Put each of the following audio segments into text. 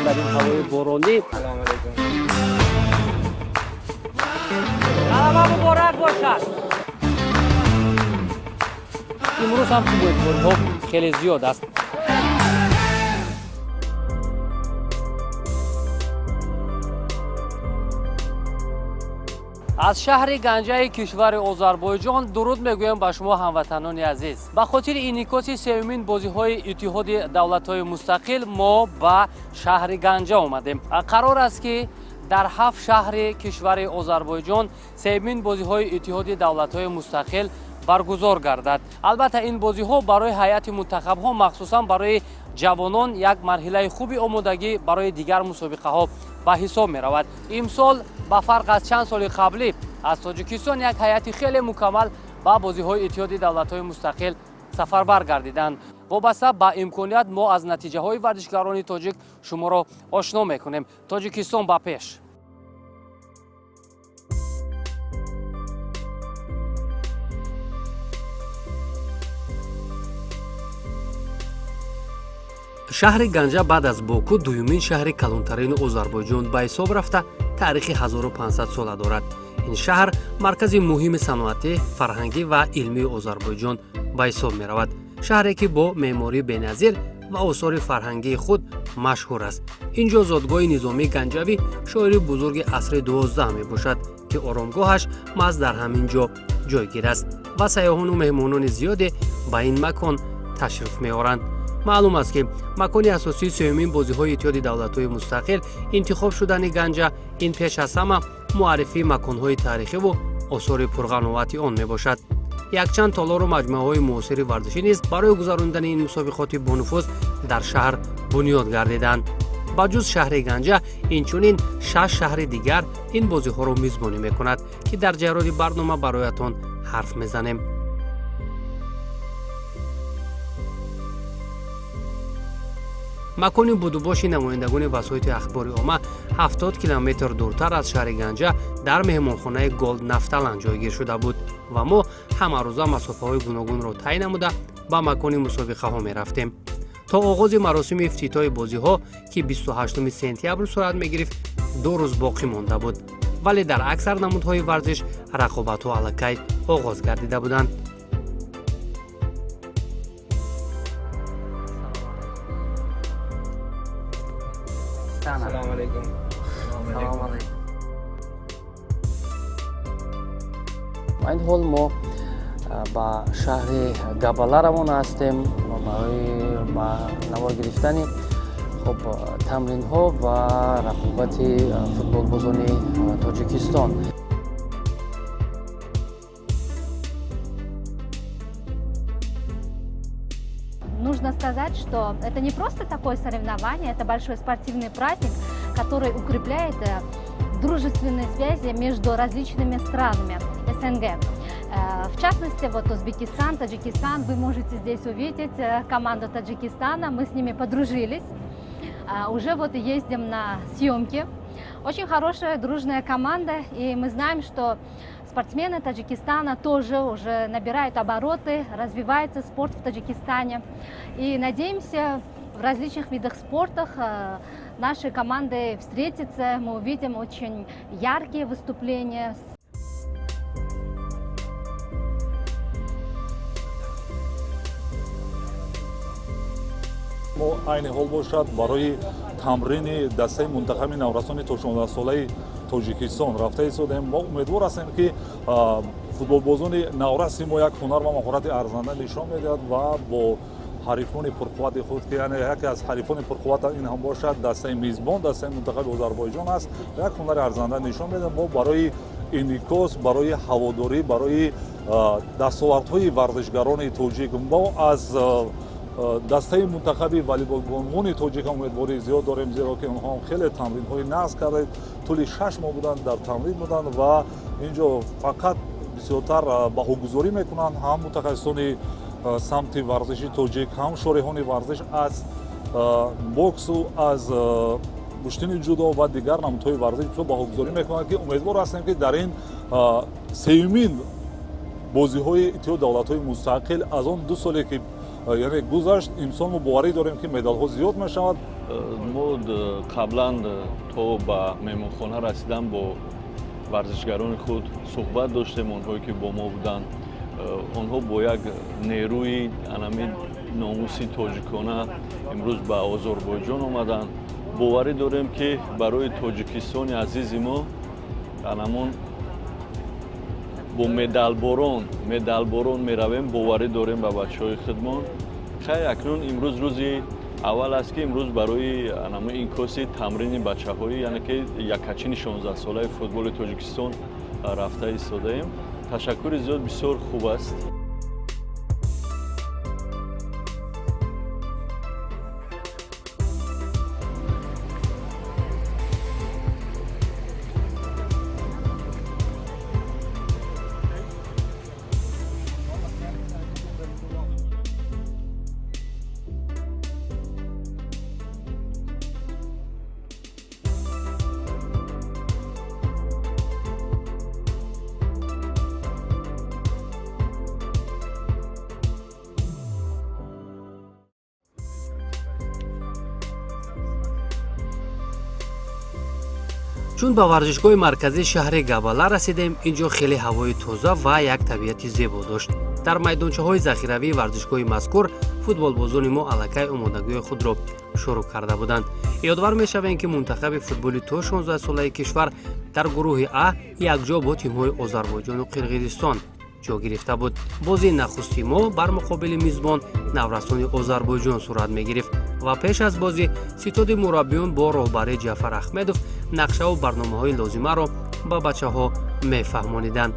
Дар ин ҳавои боронӣ ғалаба муборак бошад. Имрӯз ҳам умедвориҳо хеле зиёд аст. Аз шаҳри Ганҷаи кишвари Озарбойҷон дуруд мегӯем ба шумо, ҳамватанони азиз. Ба хотири инъикоси сеюмин бозиҳои Иттиҳоди давлатҳои мустақил мо ба шаҳри Ганҷа омадем. Қарор аст, ки дар ҳафт шаҳри кишвари Озарбойҷон сеюмин бозиҳои Иттиҳоди давлатҳои мустақил баргузор гардад. Албатта, ин бозиҳо барои ҳайати мунтахабҳо, махсусан барои ҷавонон, як марҳилаи хуби омодагӣ барои дигар мусобиқаҳо ба ҳисоб меравад. Имсол ба фарқ аз чанд соли қаблӣ аз Тоҷикистон як ҳайати хеле мукаммал ба бозиҳои Иттиҳоди давлатҳои мустақил сафарбар гардиданд. Вобаста ба имконият мо аз натиҷаҳои варзишгарони тоҷик шуморо ошно мекунем. Тоҷикистон ба пеш! Шаҳри Ганҷа баъд аз Боку дуюмин шаҳри калонтарини Озарбойҷон ба ҳисоб рафта, таърихи 1500 сола дорад. Ин шаҳр маркази муҳими саноатӣ, фарҳангӣ ва илмии Озарбойҷон ба ҳисоб меравад. Шаҳре, ки бо меъмории беназир ва осори фарҳангии худ машҳур аст. Ин ҷо зодгоҳи Низомии Ганҷавӣ, шоири бузурги асри 12 мебошад, ки оромгоҳаш маҳз дар ҳамин ҷо ҷойгир аст ва сайёҳону меҳмонони зиёде ба ин макон ташриф меоранд. Маълум аст, ки макони асосии сеюмин бозиҳои Иттиҳоди давлатҳои мустақил интихоб шудани Ганҷа ин пеш аз ҳама муаррифии маконҳои таърихиву осори пурғановати он мебошад. Якчанд толору маҷмӯаҳои муосири варзишӣ низ барои гузарондани ин мусобиқоти бонуфуз дар шаҳр бунёд гардиданд. Ба ҷуз шаҳри Ганҷа, инчунин шаш шаҳри дигар ин бозиҳоро мизбонӣ мекунад, ки дар ҷараёни барнома бароятон ҳарф мезанем. Макони будубоши намояндагони васоити ахбори омма 70 километр дуртар аз шаҳри Ганҷа дар меҳмонхонаи Голд Нафталан ҷойгир шуда буд ва мо ҳамарӯза масофаҳои гуногунро тай намуда ба макони мусобиқаҳо мерафтем. То оғози маросими ифтитоҳи бозиҳо, ки 28 сентябр сурат мегирифт, 2 рӯз боқӣ монда буд, вале дар аксар намудҳои варзиш рақобатҳо аллакай оғоз гардида буданд. Салом алейкум. Салом алейкум. Ин ҳол мо ба шаҳри Габала равона ҳастем барои ба навор гирифтани хуб тамринҳо ва рақобати футболбозони Тоҷикистон. Нужно сказать, что это не просто такое соревнование, это большой спортивный праздник, который укрепляет дружественные связи между различными странами СНГ. В частности, вот Узбекистан, Таджикистан, вы можете здесь увидеть команду Таджикистана, мы с ними подружились, уже вот ездим на съемки. Очень хорошая, дружная команда, и мы знаем, что спортсмены Таджикистана тоже уже набирают обороты, развивается спорт в Таджикистане. И надеемся, в различных видах спорта наши команды встретятся, мы увидим очень яркие выступления. Мо айни ҳол бошад барои тамрини дастаи мунтахаби наврасони то 16-солаи Тоҷикистон рафта истодем. Мо умедвор ҳастем, ки футболбозони навраси мо як ҳунар ва маҳорати арзанда нишон медиҳад ва бо ҳарифони пурқуввати худ, ки яъне яке аз ҳарифони пурқувват ин ҳам бошад дастаи мизбон, дастаи мунтахаби Озарбойҷон аст, як ҳунари арзанда нишон медиҳад. Мо барои инъикос, барои ҳаводорӣ, барои дастовардҳои варзишгарони тоҷик мо аз дастаи мунтахаби волейболбонвони тоҷик ҳам умедвории зиёд дорем, зеро ки онҳо ҳам хеле тамринҳои нағз карданд, тӯли 6 моҳ буданд, дар тамрин буданд ва ин ҷо фақат бисёртар баҳогузорӣ мекунанд ҳам мутахассисони Самти варзиши тоҷик, ҳам шореҳони варзиш аз боксу аз гӯштини ҷудо ва дигар намудҳои варзиш бисёр баҳогузорӣ мекунанд, ки умедвор ҳастем, ки дар ин сеюмин бозиҳои Иттиҳоди Давлатҳои Мустақил аз он 2 соле ки яъне гузашт, имсол мо боварӣ дорем, ки медалҳо зиёд мешавад. Мо қаблан то ба меҳмонхона расидан бо варзишгарони худ суҳбат доштем, онҳое ки бо мо буданд. Онҳо бо як нерӯи анами номуси тоҷикона имрӯз ба Озарбойҷон омаданд. Боварӣ дорем, ки барои Тоҷикистони азизи мо анамон бо медалборон меравем. Боварӣ дорем ба бачаҳои худмон. Хай, акнун имрӯз рӯзи аввал аст, ки имрӯз барои анамон инкоси тамрини бачаҳои, яъне ки якачини 16-солаи футболи Тоҷикистон рафта истодаем. Ташаккури зиёд, бисёр хуб аст. Чун ба варзишгоҳи марказии шаҳри Габала расидем, ин ҷо хеле ҳавои тоза ва як табиати зебо дошт. Дар майдончаҳои захиравии варзишгоҳи мазкур футболбозони мо аллакай омодагии худро шурӯъ карда буданд. Ёдвар мешавем, ки мунтахаби футболи то 16-солаи кишвар дар гурӯҳи А якҷо бо тимҳои Озарбойҷону Қирғизистон ҷо гирифта буд. Бозии нахусти мо бар муқобили мизбон наврасони Озарбойҷон сурат мегирифт ва пеш аз бозӣ ситоди мураббиён бо роҳбарии Ҷафар Аҳмедов нақшаву барномаҳои лозимаро ба бачаҳо мефаҳмониданд.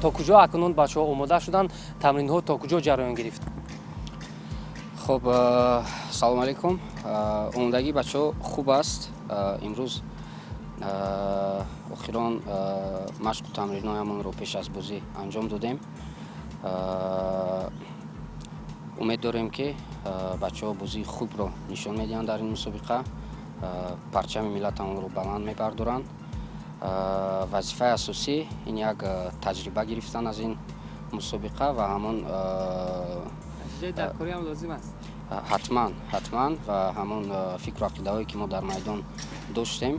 То куҷо акнун бачаҳо омода шуданд? Тамринҳо то куҷо ҷараён гирифт? Хуб, салом алейкум. Омодагии бачаҳо хуб аст. Имрӯз охирон машқу тамринҳоямонро пеш аз бозӣ анҷом додем. Умед дорем, ки бачаҳо бозии хубро нишон медиҳанд дар ин мусобиқа, парчами миллатамонро баланд мебардоранд. Вазифаи асосӣ ин як таҷриба гирифтан аз ин мусобиқа ва ҳамон натиҷаи даркориам лозим аст. Ҳатман, ҳатман, ва ҳамон фикру ақидаҳое, ки мо дар майдон доштем,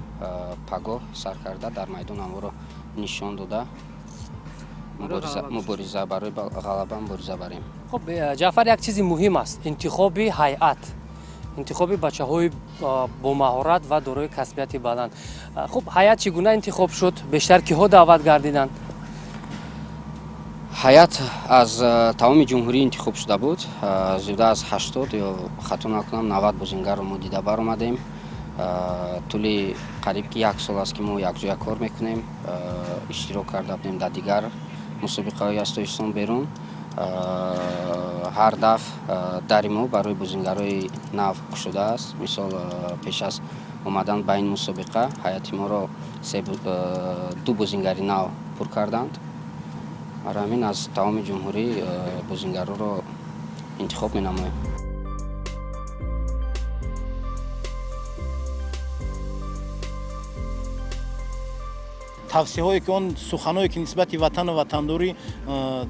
пагоҳ сар карда дар майдон ҳамонро нишон дода мубориза барои ғалаба мубориза барем. Хуб, Ҷаъфар, як чизи муҳим аст: интихоби ҳайат, интихоби бачаҳои бомаҳорат ва дорои касбияти баланд. Хуб, ҳайат чӣ гуна интихоб шуд? Бештар киҳо даъват гардиданд? Ҳайат аз тамоми ҷумҳурӣ интихоб шуда буд. Зиёда аз 80 ё хато накунам 90 бозингарро мо дида баромадем. Тӯли қариб ки як сол аст, ки мо якҷоя кор мекунем, иштирок карда будем дар дигар мусобиқаҳои аз Тоҷикистон берун. Ҳар дафъ дари мо барои бозингарои нав кушодааст. Мисол, пеш аз омадан ба ин мусобиқа ҳайати моро ду бозингари нав пур карданд. Барои ҳамин аз тамоми ҷумҳурӣ бозингароро интихоб менамоем. Тавсияҳое ки он суханҳое ки нисбати ватану ватандорӣ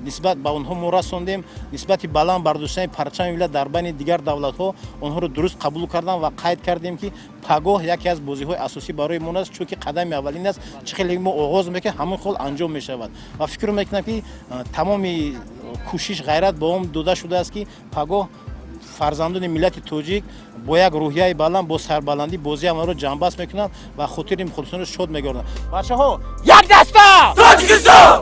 нисбат ба онҳо мо расондем, нисбати баланд бардоштани парчами миллат дар байни дигар давлатҳо, онҳоро дуруст қабул кардам ва қайд кардем, ки пагоҳ яке аз бозиҳои асосӣ барои мо аст, чунки қадами аввалин аст. Чӣ хеле мо оғоз мекунем, ҳамон хол анҷом мешавад ва фикр мекунам, ки тамоми кӯшиш, ғайрат ба он дода шудааст, ки пагоҳ фарзандони миллати тоҷик бо як рӯҳияи баланд, бо сарбаландӣ бозии амалро ҷамъбаст мекунанд ва хотири мухлисонро шод мегардонанд. Бачаҳо, як даста Тоҷикистон!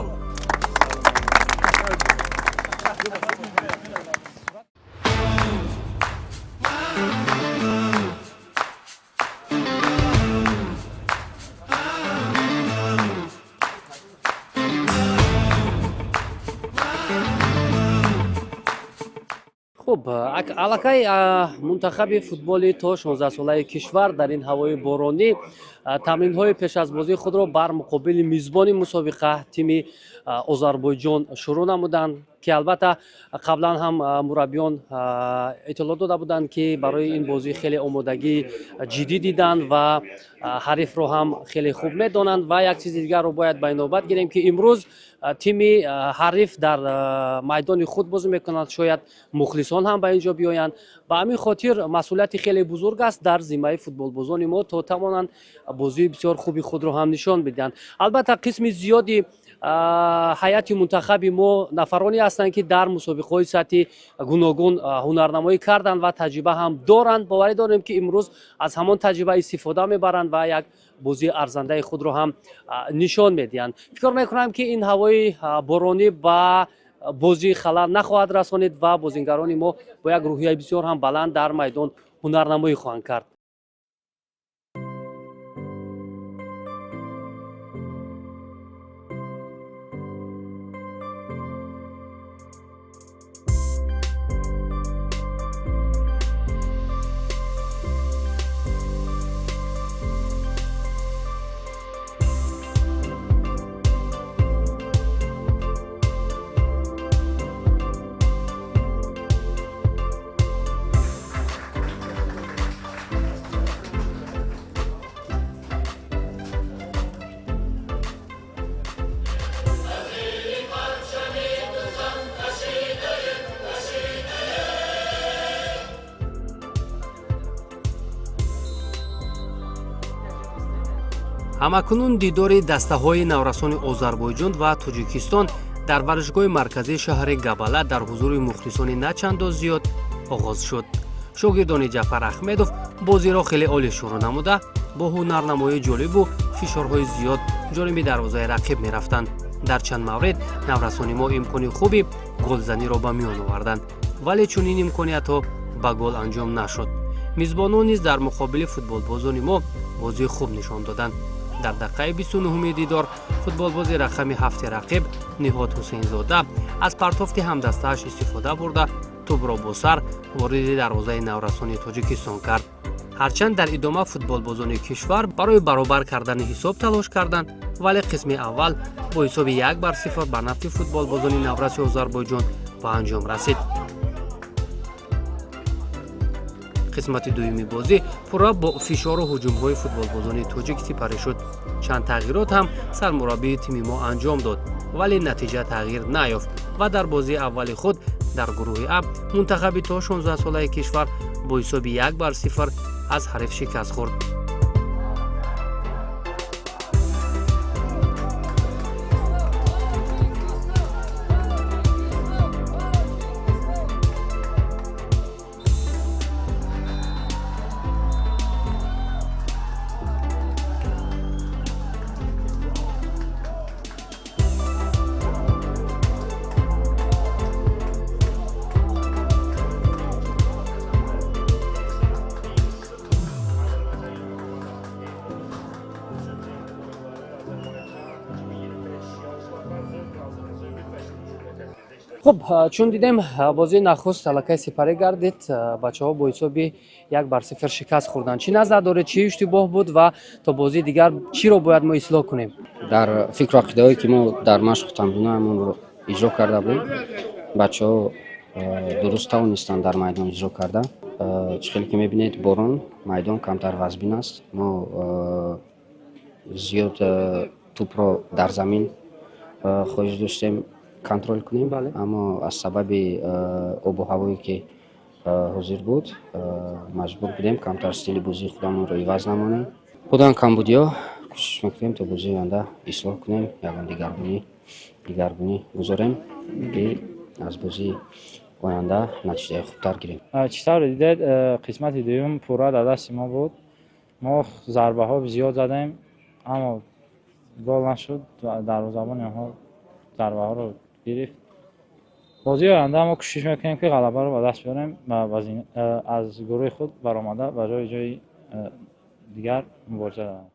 Хуб, аллакай мунтахаби футболи то 16-солаи кишвар дар ин ҳавои боронӣ тамринҳои пеш аз бозии худро бар муқобили мизбони мусобиқа тими Озарбойҷон шурӯъ намуданд, ки албатта қаблан ҳам мураббиён иттилоъ дода буданд, ки барои ин бозӣ хеле омодагии ҷиддӣ диданд ва ҳарифро ҳам хеле хуб медонанд. Ва як чизи дигарро бояд ба инобат гирем, ки имрӯз тими ҳариф дар майдони худ бозӣ мекунад, шояд мухлисон ҳам ба ин ҷо биёянд. Ба ҳамин хотир масъулияти хеле бузург аст дар зиммаи футболбозони мо, то тавонанд бозии бисёр хуби худро ҳам нишон бидиҳанд. Албатта, қисми зиёди ҳайати мунтахаби мо нафароне ҳастанд, ки дар мусобиқаҳои сатҳи гуногун ҳунарнамоӣ карданд ва таҷриба ҳам доранд. Боварӣ дорем, ки имрӯз аз ҳамон таҷриба истифода мебаранд ва як бозии арзандаи худро ҳам нишон медиҳанд. Фикр мекунам, ки ин ҳавои боронӣ ба бозӣ халал нахоҳад расонид ва бозингарони мо бо як рӯҳияи бисёр ҳам баланд дар майдон ҳунарнамоӣ хоҳанд кард. Ҳамакунун дидори дастаҳои наврасони Озарбойҷон ва Тоҷикистон дар варзишгоҳи марказии шаҳри Габала дар ҳузури мухлисони на чандон зиёд оғоз шуд. Шогирдони Ҷафар Аҳмедов бозиро хеле олӣ шурӯъ намуда, бо ҳунарнамоии ҷолибу фишорҳои зиёд ҷониби дарвозаи рақиб мерафтанд. Дар чанд маврид наврасони мо имкони хуби голзаниро ба миён оварданд, вале чунин имкониятҳо ба гол анҷом нашуд. Мизбонон низ дар муқобили футболбозони мо бозии хуб нишон доданд. Дар дақиқаи 29-уми дидор футболбози рақами 7 рақиб Ниҳод Ҳусейнзода аз партофти ҳамдастааш истифода бурда, тӯбро бо сар вориди дарвозаи наврасони Тоҷикистон кард. Ҳарчанд дар идома футболбозони кишвар барои баробар кардани ҳисоб талош карданд, вале қисми аввал бо ҳисоби 1-0 ба нафъи футболбозони навраси Озарбойҷон ба анҷом расид. Қисмати дуюми бозӣ пурра бо фишору ҳуҷумҳои футболбозони тоҷик сипарӣ шуд. Чанд тағйирот ҳам сармураббии тими мо анҷом дод, вале натиҷа тағйир наёфт ва дар бозии аввали худ дар гурӯҳи А мунтахаби то 16-солаи кишвар бо ҳисоби 1-0 аз ҳариф шикаст хӯрд. Хуб, чун дидем, бозии нахуст аллакай сипарӣ гардид, бачаҳо бо ҳисоби 1-0 шикаст хӯрданд. Чӣ назар доред, чӣ иштибоҳ буд ва то бозии дигар чиро бояд мо ислоҳ кунем? Дар фикру ақидаҳое ки мо дар машқу тамриноамонро иҷро карда будем, бачаҳо дуруст тавонистанд дар майдон иҷро карда. Чӣ хеле ки мебинед, борон, майдон камтар вазбин аст. Мо зиёд тӯпро дар замин хоҳиш доштем контрол кунем, аммо аз сабаби обу ҳавое ки ҳозир буд, маҷбур будем камтар стили бозии худамонро иваз намонем. Будан камбудиҳо, кӯшиш мекунем то бозии оянда ислоҳ кунем, ягон дигаргунӣ гузорем, ки аз бозии оянда натиҷаи хубтар гирем. Чӣ тавре дидед, қисмати дуюм пурра дар дасти мо буд. Мо зарбаҳо зиёд задем, аммо гол нашуд. Дарвозабони онҳо зарбаҳоро гирифт. Бозии оянда мо кӯшиш мекунем, ки ғалабаро ба даст биёрем ва аз гурӯҳи худ баромада ба ҷои ҷои дигар мубориза барем.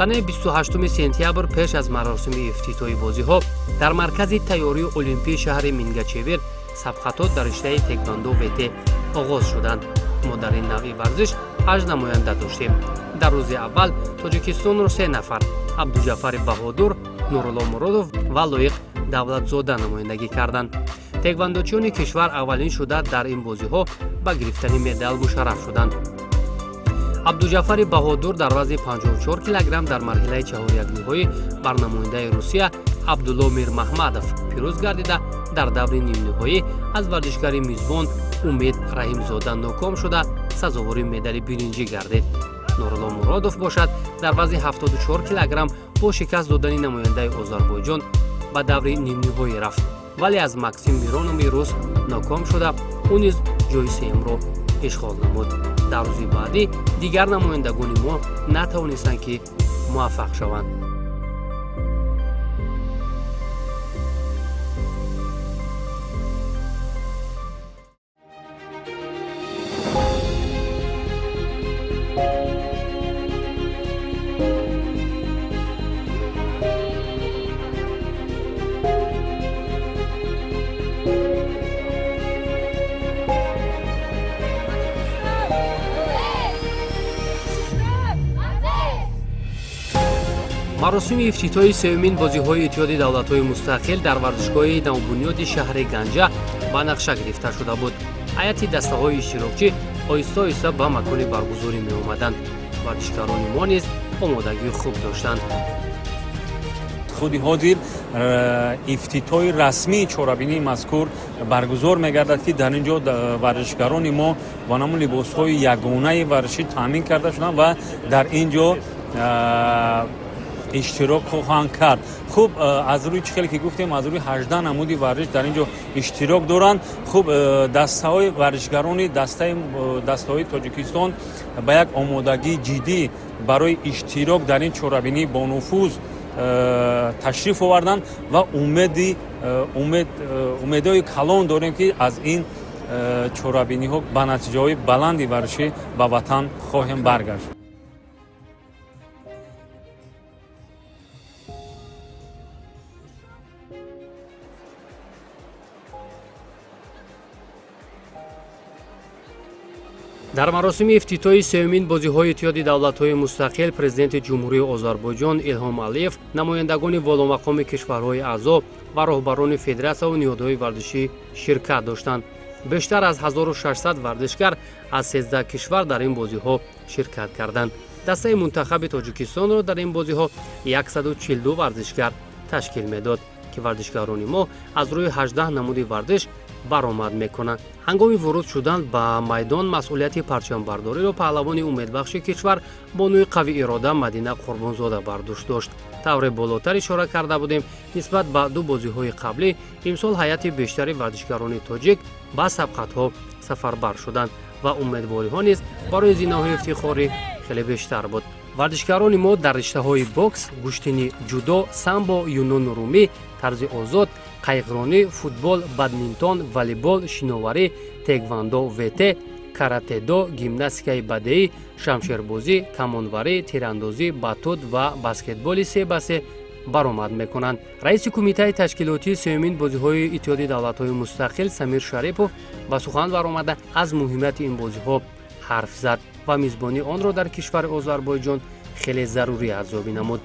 Санаи 28 сентябр пеш аз маросими ифтитоҳи бозиҳо дар маркази тайёрии олимпии шаҳри Мингачевир сабқатот дар риштаи теквандо ВТ оғоз шуданд. Мо дар ин навъи варзиш 8 намоянда доштем. Дар рӯзи аввал Тоҷикистонро 3 нафар Абдуҷафари Баҳодур, Нурулло Муродов ва Лоиқ Давлатзода намояндагӣ карданд. Теквандочиёни кишвар аввалин шуда дар ин бозиҳо ба гирифтани медал мушарраф шуданд. Абдуҷафари Баҳодур дар вазни 54 килограмм дар марҳилаи чаҳорякниҳоӣ бар намояндаи Русия Абдулло Мирмаҳмадов пирӯз гардида, дар даври нимниҳоӣ аз варзишгари мизбон Умед Раҳимзода ноком шуда, сазовори медали биринҷӣ гардид. Нурулло Муродов бошад, дар вазни 74 килограмм бо шикаст додани намояндаи Озарбойҷон ба даври нимниҳоӣ рафт, вале аз Максим Миронови рус ноком шуда, ӯ низ ҷои сеюмро ишғол намуд. Дар рӯзи баъдӣ дигар намояндагони мо натавонистанд, ки муваффақ шаванд. Маросими ифтитоҳи сеюмин бозиҳои Иттиҳоди давлатҳои мустақил дар варзишгоҳи навбунёди шаҳри Ганҷа ба нақша гирифта шуда буд. Ҳайати дастаҳои иштирокчӣ оҳиста оҳиста ба макони баргузорӣ меомаданд. Варзишгарони мо низ омодагии хуб доштанд. Худи ҳозир ифтитоҳи расмии чорабинии мазкур баргузор мегардад, ки дар ин ҷо варзишгарони мо бо намун либосҳои ягонаи варзишӣ таъмин карда шуданд ва дар ин ҷо иштирок хоҳанд кард. Хуб, аз рӯи чӣ хеле ки гуфтем, аз рӯи 18 намуди варзиш дар ин ҷо иштирок доранд. Хуб, дастаҳои варзишгарони дастаҳои Тоҷикистон ба як омодагии ҷиддӣ барои иштирок дар ин чорабинии бонуфуз ташриф оварданд ва умедҳои калон дорем, ки аз ин чорабиниҳо ба натиҷаҳои баланди варзишӣ ба ватан хоҳем баргашт. Дар маросими ифтитоҳи сеюмин бозиҳои Иттиҳоди давлатҳои мустақил президенти Ҷумҳурии Озарбойҷон Илҳом Алиев, намояндагони воломақоми кишварҳои аъзо ва роҳбарони федератсияву ниҳодҳои варзишӣ ширкат доштанд. Бештар аз 1600 варзишгар аз 13 кишвар дар ин бозиҳо ширкат карданд. Дастаи мунтахаби Тоҷикистонро дар ин бозиҳо 142 варзишгар ташкил медод, ки варзишгарони мо аз рӯи 18 намуди варзиш баромад мекунанд. Ҳангоми воруд шудан ба майдон масъулияти парчамбардориро паҳлавони умедбахши кишвар бонуи қавиирода Мадина Қурбонзода бар дӯш дошт. Тавре болотар ишора карда будем, нисбат ба ду бозиҳои қаблӣ имсол ҳайати бештари варзишгарони тоҷик ба сабқатҳо сафарбар шуданд ва умедвориҳо низ барои зинаҳои ифтихорӣ хеле бештар буд. Варзишгарони мо дар риштаҳои бокс, гӯштини ҷудо, самбо, юнону румӣ, тарзи озод, қайиқронӣ, футбол, бадминтон, волейбол, шиноварӣ, теквандо ВТ, каратедо, гимнастикаи бадеӣ, шамшербозӣ, камонварӣ, тирандозӣ, батут ва баскетболи се ба се баромад мекунанд. Раиси кумитаи ташкилотии сеюмин бозиҳои Иттиҳоди давлатҳои мустақил Самир Шарипов ба сухан баромада аз муҳимияти ин бозиҳо ҳарф зад ва мизбонии онро дар кишвари Озарбойҷон хеле зарурӣ арзёбӣ намуд.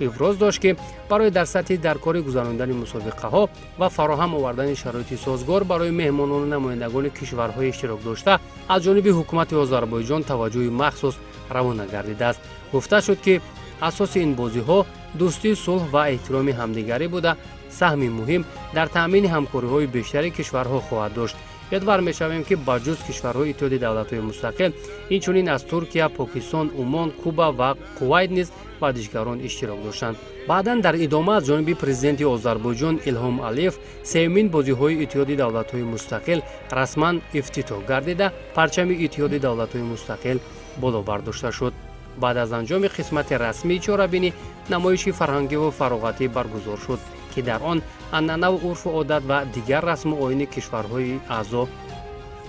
Иброз дошт, ки барои дар сатҳи даркорӣ гузарондани мусобиқаҳо ва фароҳам овардани шароити созгор барои меҳмонону намояндагони кишварҳои иштирокдошта аз ҷониби ҳукумати Озарбойҷон таваҷҷӯҳи махсус равона гардидааст. Гуфта шуд, ки асоси ин бозиҳо дӯстии сулҳ ва эҳтироми ҳамдигарӣ буда, саҳми муҳим дар таъмини ҳамкориҳои бештари кишварҳо хоҳад дошт. Ёдвар мешавем, ки ба ҷуз кишварҳои Иттиҳоди давлатҳои мустақил, инчунин аз Туркия, Покистон, Умон, Куба ва Кувайт низ варзишгарон иштирок доштанд. Баъдан дар идома аз ҷониби президенти Озарбойҷон Илҳом Алиев сеюмин бозиҳои Иттиҳоди давлатҳои мустақил расман ифтитоҳ гардида, парчами Иттиҳоди давлатҳои мустақил боло бардошта шуд. Баъд аз анҷоми қисмати расмии чорабинӣ намоиши фарҳангиву фароғатӣ баргузор шуд, ки дар он анъанаву урфу одат ва дигар расму оини кишварҳои аъзо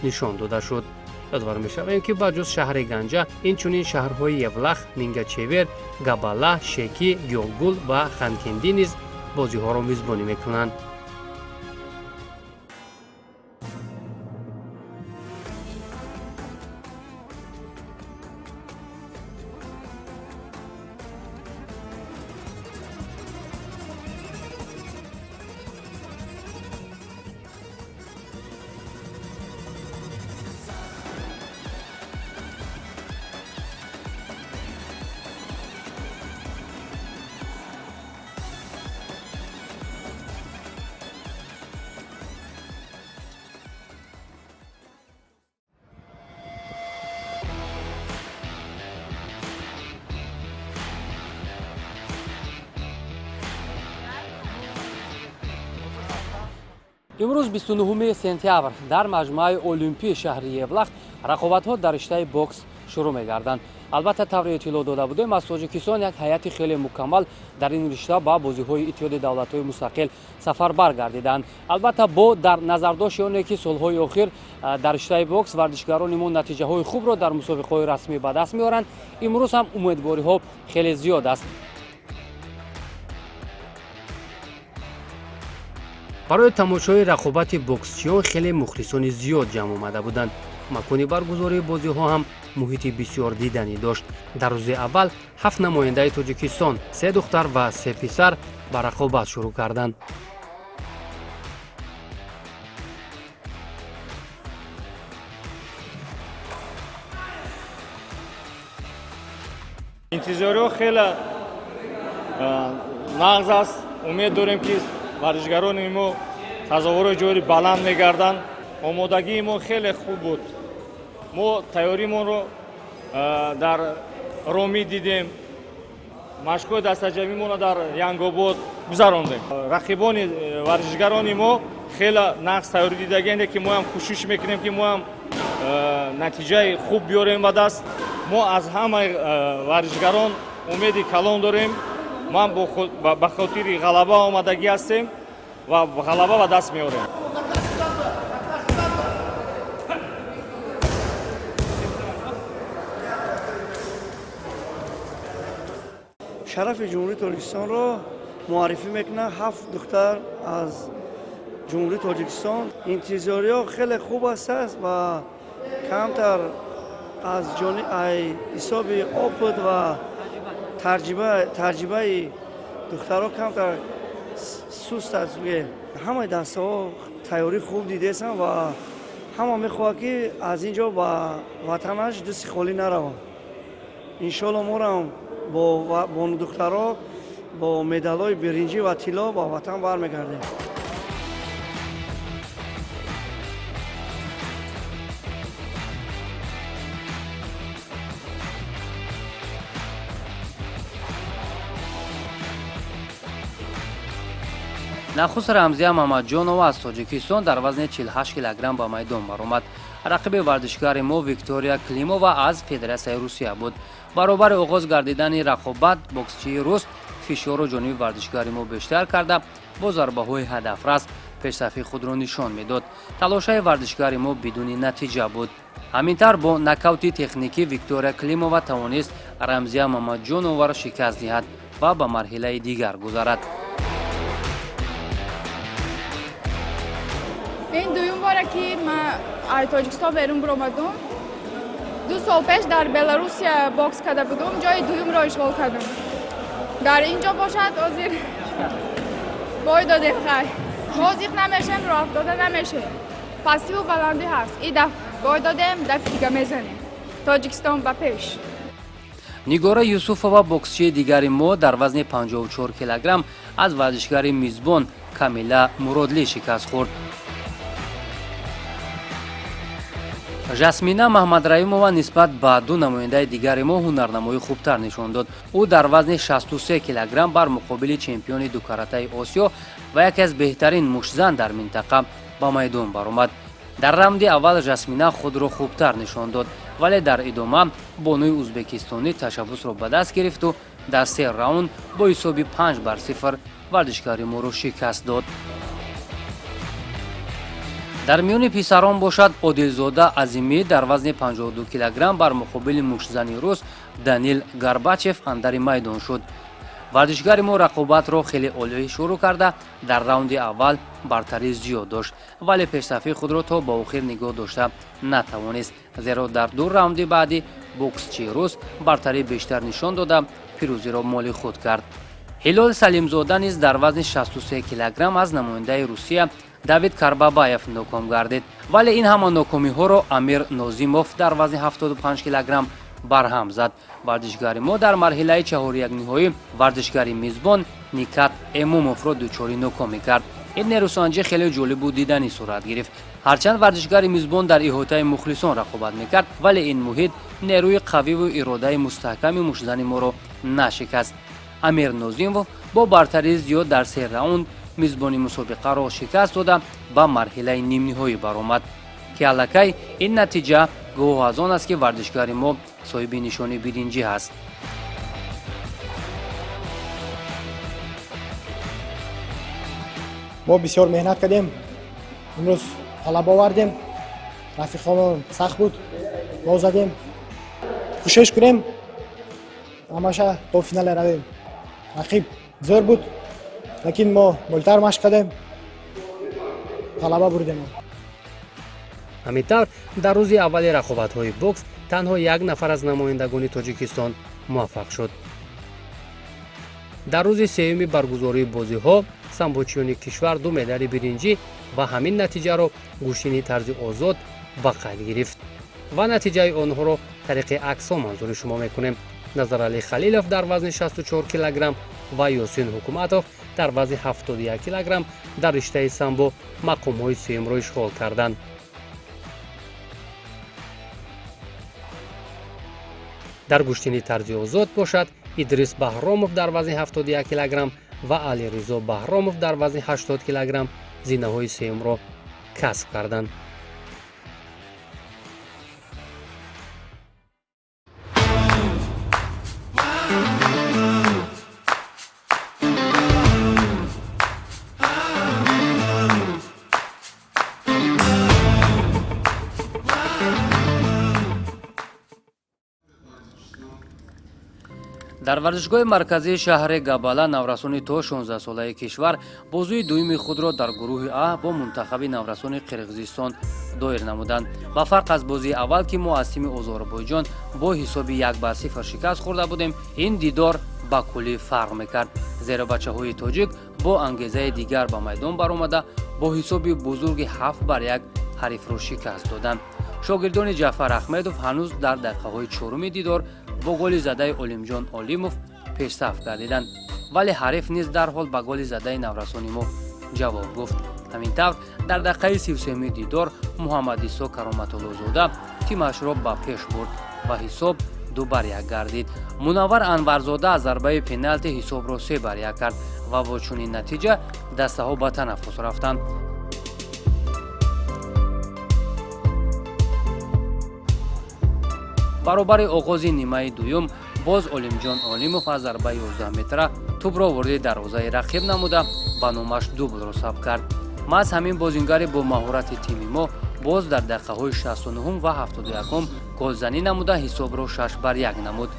нишон дода шуд. Ёдовар мешавем, ки ба ҷуз шаҳри Ганҷа инчунин шаҳрҳои Евлах, Мингачевер, Габала, Шекӣ, Гёлгул ва Ханкендӣ низ бозиҳоро мизбонӣ мекунанд. Имрӯз 29 сентябр дар маҷмӯаи Олимпии шаҳри Евлах рақобатҳо дар риштаи бокс шурӯъ мегарданд. Албатта, тавре иттилоъ дода будем, аз Тоҷикистон як ҳайати хеле мукаммал дар ин ришта ба бозиҳои Иттиҳоди давлатҳои мустақил сафарбар гардиданд. Албатта, бо дар назардошти оне ки солҳои охир дар риштаи бокс варзишгарони мо натиҷаҳои хубро дар мусобиқаҳои расмӣ ба даст меоранд, имрӯз ҳам умедвориҳо хеле зиёд аст. Барои тамошои рақобати боксчиён хеле мухлисони зиёд ҷамъ омада буданд. Макони баргузории бозиҳо ҳам муҳити бисёр диданӣ дошт. Дар рӯзи аввал 7 намояндаи Тоҷикистон, 3 духтар ва 3 писар ба рақобат шурӯъ карданд. Интизориҳо хеле нағз аст. Умед дорем, ки варзишгарони мо сазовори ҷойи баланд мегарданд. Омодагии мо хеле хуб буд. Мо тайёримонро дар Ромӣ дидем, машқҳои дастаҷамъимонро дар Янгобод гузарондем. Рақибони варзишгарони мо хеле нағз тайёрӣ дидагианд, ки моам кӯшиш мекунем, ки моам натиҷаи хуб биёрем ба даст. Мо аз ҳамаи варзишгарон умеди калон дорем. Ман ба хотири ғалаба омадагӣ ҳастем ва ғалаба ба даст меорем. Шарафи Ҷумҳурии Тоҷикистонро муаррифӣ мекунад 7 духтар аз Ҷумҳурии Тоҷикистон. Интизориҳо хеле хуб аст ва камтар аз ҳисоби опыт ва таҷрибаи духтарҳо камтар суст аст. Ҳамаи дастаҳо тайёрӣ хуб дидесанд ва ҳама мехоҳад, ки аз ин ҷо ба ватанаш дасти холӣ наравад. Иншоалло, морам бо духтарҳо бо медалҳои биринҷӣ ва тилло ба ватан бармегардем. Нахуст Рамзия Мамаджонова аз Тоҷикистон дар вазни 48 килограмм ба майдон баромад. Рақиби варзишгари мо Виктория Климова аз Федератсияи Русия буд. Баробари оғоз гардидани рақобат, боксчии рус фишорро ҷониби варзишгари мо бештар карда, бо зарбаҳои ҳадафрас пешсафи худро нишон медод. Талошаи варзишгари мо бидуни натиҷа буд. Ҳамин тавр, бо нокаути техникӣ Виктория Климова тавонист Рамзия Мамаджоноваро шикаст диҳад ва ба марҳилаи дигар гузарад. Ин дуюм боре, ки ман аз Тоҷикистон берун баромадум. 2 сол пеш дар Беларусия бокс карда будум, ҷои дуюмро ишғол кардам. Дар ин ҷо бошад, ҳозир бой додем. Хай, мо зиқ намешем, роҳ афтода намешем. Пастиву баландӣ ҳаст. И даф бой додем, дафи дига мезанем. Тоҷикистон ба пеш! Нигора Юсуфова, боксчии дигари мо, дар вазни 54 килограмм аз варзишгари мизбон Камила Муродли шикаст хӯрд. Жасмина Маҳмадраимова нисбат ба ду намояндаи дигари мо ҳунарнамоии хубтар нишон дод. Ӯ дар вазни 63 килограмм бар муқобили чемпиони дукаратаи Осиё ва яке аз беҳтарин муштзан дар минтақа ба майдон баромад. Дар раунди аввал Жасмина худро хубтар нишон дод, вале дар идома бонуи узбекистонӣ ташаббусро ба даст гирифту дар се раунд бо ҳисоби 5-0 варзишгари моро шикаст дод. Дар миёни писарон бошад, Одилзода Азимӣ дар вазни 52 килограмм бар муқобили муштзани рус Данил Гарбачев андари майдон шуд. Варзишгари мо рақобатро хеле олӣ шурӯъ карда, дар раунди аввал бартарӣ зиёд дошт, вале пешсафии худро то ба охир нигоҳ дошта натавонист, зеро дар ду раунди баъдӣ боксчии рус бартарии бештар нишон дода, пирӯзиро моли худ кард. Ҳилол Салимзода низ дар вазни 63 килограмм аз намояндаи Русия Давид Карбабаев ноком гардид, вале ин ҳама нокомиҳоро Амир Нозимов дар вазни 75 килограмм барҳам зад. Варзишгари мо дар марҳилаи чаҳорякниҳоӣ варзишгари мизбон Никат Эмомовро дучори нокомӣ кард. Ин нерӯсанҷӣ хеле ҷолибу диданӣ сурат гирифт. Ҳарчанд варзишгари мизбон дар иҳотаи мухлисон рақобат мекард, вале ин муҳит нерӯи қавиву иродаи мустаҳками муштзани моро нашикаст. Амир Нозимов бо бартарии зиёд дар се раунд мизбони мусобиқаро шикаст дода, ба марҳилаи нимниҳоӣ баромад, ки аллакай ин натиҷа гувоҳ аз он аст, ки варзишгари мо соҳиби нишони биринҷӣ ҳаст. Мо бисёр меҳнат кардем, имрӯз ғалаба овардем. Рафиқҳомон сахт буд, мо задем. Кӯшиш кунем, ҳамаша то финале равем. Рақиб зӯр буд, лекин мо болтар машқ кардем, ғалаба бурдем. Ҳамин тавр, дар рӯзи аввали рақобатҳои бокс танҳо як нафар аз намояндагони Тоҷикистон муваффақ шуд. Дар рӯзи сеюми баргузории бозиҳо самбочиёни кишвар ду медали биринҷӣ ва ҳамин натиҷаро гӯштини тарзи озод ба қайд гирифт ва натиҷаи онҳоро тариқи аксҳо манзури шумо мекунем. Назаралӣ Халилов дар вазни 64 килограмм ва Ёсин Ҳукуматов дар вазни 71 килограмм дар риштаи самбо мақомҳои сеюмро ишғол карданд. Дар гӯштини тарзи озод бошад, Идрис Баҳромов дар вазни 71 килограмм ва Алиризо Баҳромов дар вазни 80 килограмм зинаҳои сеюмро касб карданд. Дар варзишгоҳи марказии шаҳри Габала наврасони то 16-солаи кишвар бозии дуюми худро дар гурӯҳи А бо мунтахаби наврасони Қирғизистон доир намуданд. Ба фарқ аз бозии аввал, ки мо аз тими Озарбойҷон бо ҳисоби 1-0 шикаст хӯрда будем, ин дидор ба куллӣ фарқ мекард, зеро бачаҳои тоҷик бо ангезаи дигар ба майдон баромада, бо ҳисоби бузурги 7-1 ҳарифро шикаст доданд. Шогирдони Ҷаъфар Аҳмедов ҳанӯз дар дақиқаҳои чоруми дидор бо голи задаи Олимҷон Олимов пешсаф гардиданд, вале ҳариф низ дарҳол ба голи задаи наврасони мо ҷавоб гуфт. Ҳамин тавр, дар дақиқаи 33-ми дидор Муҳаммадисо Кароматуллозода тимашро ба пеш бурд ва ҳисоб 2-1 гардид. Мунаввар Анварзода аз зарбаи пеналти ҳисобро 3-1 кард ва бо чунин натиҷа дастаҳо ба танаффус рафтанд. Баробари оғози нимаи дуюм боз Олимҷон Олимов аз зарбаи 11 метра тӯбро вориди дарвозаи рақиб намуда, ба номаш дублро сабт кард. Маҳз ҳамин бозингари бо маҳорати тими мо боз дар дақиқаҳои 69 ва 71 голзанӣ намуда, ҳисобро 6-1 намуд.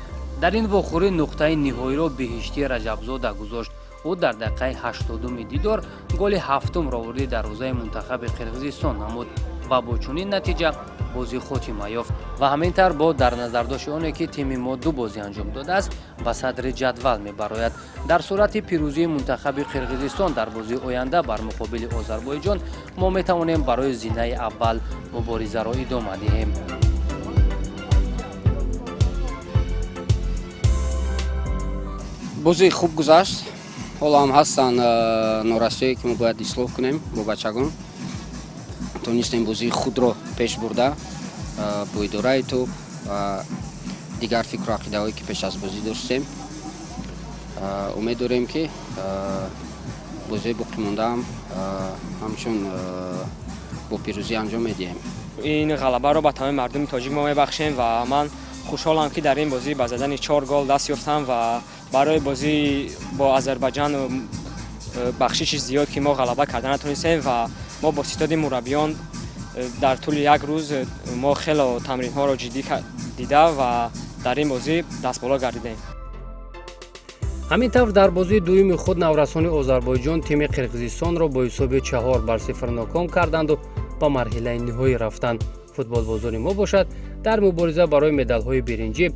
Дар ин вохӯрӣ нуқтаи ниҳоиро Беҳиштӣ Раҷабзода гузошт. Ӯ дар дақиқаи 80-уми дидор голи ҳафтумро вориди дарвозаи мунтахаби Қирғизистон намуд ва бо чунин натиҷа бозӣ хотима ёфт. Ва ҳамин тавр, бо дар назардошти оне ки тими мо ду бозӣ анҷом додааст, ба садри ҷадвал мебарояд. Дар сурати пирӯзии мунтахаби Қирғизистон дар бозии оянда бар муқобили Озарбойҷон мо метавонем барои зинаи аввал муборизаро идома диҳем. Бозӣ хуб гузашт. Ҳоло ҳам ҳастанд норасоие, ки мо бояд ислоҳ кунем бо бачагон. Тонистем бозии худро пеш бурда, бо идораи тӯб ва дигар фикру ақидаҳое, ки пеш аз бозӣ доштем. Умед дорем, ки бозиҳои боқимондаам ҳамчун бо пирӯзӣ анҷом медиҳем. Ин ғалабаро ба тамоми мардуми тоҷик мо мебахшем ва ман хушҳолам, ки дар ин бозӣ ба задани 4 гол даст ёфтам ва барои бозӣ бо Азербайҷан бахшиши зиёд, ки мо ғалаба карда натонистем ва мо бо ситоди мураббиён Дар тӯли як рӯз мо хело тамринҳоро ҷиддӣ дида ва дар ин бозӣ дастболо гардидем. Ҳамин тавр, дар бозии дуюми худ наврасони Озарбойҷон тими Қирғизистонро бо ҳисоби 4-0 ноком карданду ба марҳилаи ниҳоӣ рафтанд. Футболбозони мо бошад, дар мубориза барои медалҳои биринҷӣ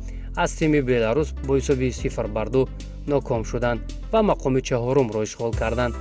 аз тими Беларус бо ҳисоби 0-2 ноком шуданд ва мақоми чаҳорумро ишғол карданд.